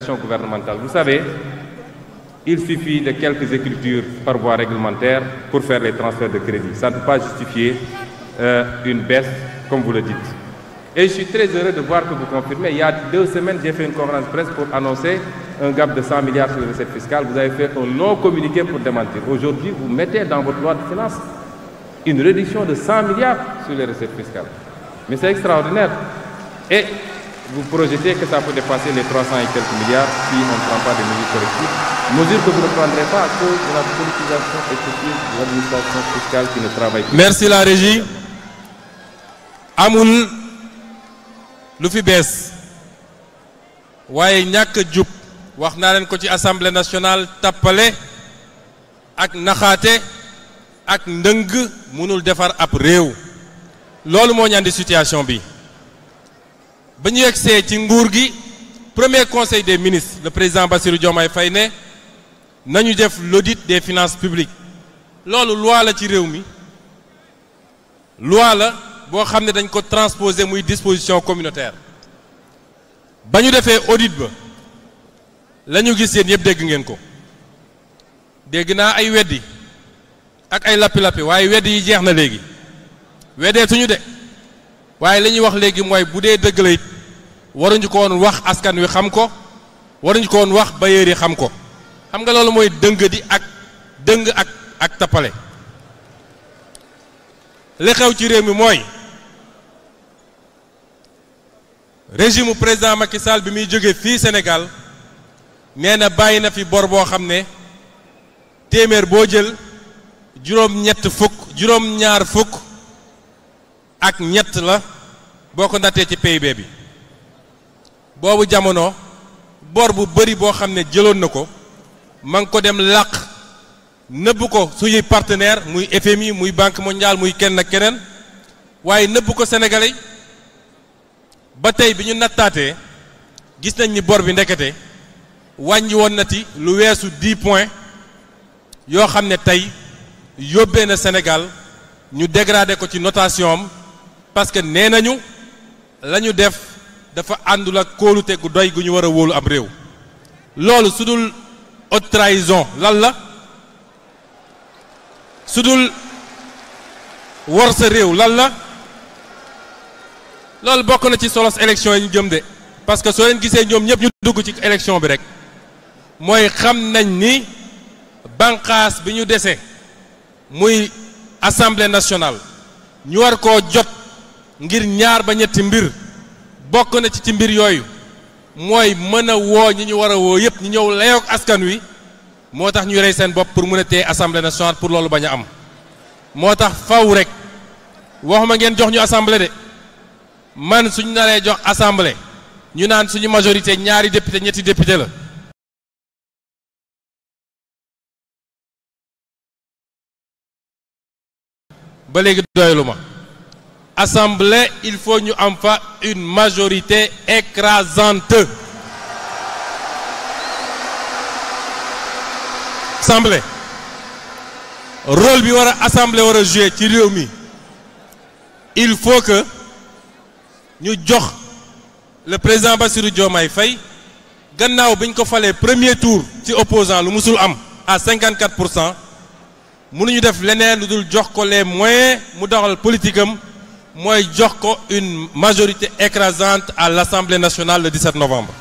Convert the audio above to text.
gouvernementale. Vous savez, il suffit de quelques écritures par voie réglementaire pour faire les transferts de crédit. Ça ne peut pas justifier une baisse, comme vous le dites. Et je suis très heureux de voir que vous confirmez. Il y a 2 semaines, j'ai fait une conférence de presse pour annoncer un gap de 100 milliards sur les recettes fiscales. Vous avez fait un non communiqué pour démentir. Aujourd'hui, vous mettez dans votre loi de finances une réduction de 100 milliards sur les recettes fiscales. Mais c'est extraordinaire. Et vous projetez que ça peut dépasser les 300 et quelques milliards si on ne prend pas de mesures correctives. Mesures que vous ne prendrez pas à cause de la politisation excessive de l'administration fiscale qui ne travaille plus. Merci la régie. Amul lu fi bees waaye ñàkk jub wax naa leen ko ci assemblée nationale tappale ak naxaate ak ndëng mënul defar ab réew loolu moo ñu andi situation bi ba ñu yegsee ci nguur gi premier conseil des ministres le président Bassirou Diomaye Faye ne nañu def l'audit des finances publiques loolu loi la ci réew mi loi la boo xam ne dañ ko transposer muy disposition communautaire ba ñu defee audit ba la ñu gis yéen yëpp dégg ngeen ko dégg naa ay weddi ak ay lappi-lappi waaye weddi yi jeex na léegi weddeetuñu de waaye li ñuy wax léegi mooy bu dee dëgg la it waruñu ko woon wax askan wi xam ko waruñu ko woon wax bailleurs yi xam ko xam nga loolu mooy dëng ak tappale li xew ci réew mi mooy régime président Macky Sall bi muy jógee fii Sénégal nee na bàyyi na fi bor boo xam ne téeméer boo jël juróom-ñaar fukk ak ñett la boo ko nattee ci PIB bi boobu jamono bor bu bari boo xam ne jëloon na ko ma ngi ko dem làq nëbb ko suñuy partenaire muy FMI muy Banque mondiale muy kenn ak keneen waaye nëbb ko Sénégalais ba tey bi ñu nattaatee gis nañ ni bor bi ndekete wàññi woon na ci lu weesu 10 points yoo xam ne tey yóbbee na Sénégal ñu dégradé ko ci notation am parce que nee nañu la ñu def dafa àndul ak kóolute gu doy gu ñu war a wóolu am réew loolu su dul haute trahison lan la su dul war sa réew lan la loolu bokk na ci solos élection yi ñu jëm de parce que soo leen gisee ñoom ñëpp ñu dugg ci élection bi rek mooy xam nañ ni banqaas bi ñu dese muy assemblée nationale ñu war koo jot ngir ñaar ba ñetti mbir bokk na ci mbir yooyu mooy mën a woo ñi ñu war a woo yëpp ñu ñëw layoog askan wi moo tax ñu rey seen bopp pour mën a téye assemblée nationale pour loolu bañ a am moo tax faw rek waxuma ngeen jox ñu assemblée de man suñu naree jox assemblée ñu naan suñu majorité ñaari député ñetti député la ba léegi doylu ma assemblée il faut ñu am fa une majorité écrasante assemblée rôle bi war a assemblée war a jouer ci réew mi il faut que ñu jox le président Bassirou Diomaye Faye gannaaw bi ñu ko falee premier tour ci opposant lu musul am à 54% mënuñu def leneen lu dul jox ko les moyens mu doxal politique am mooy jox ko une majorité écrasante à l'Assemblée nationale le 17 novembre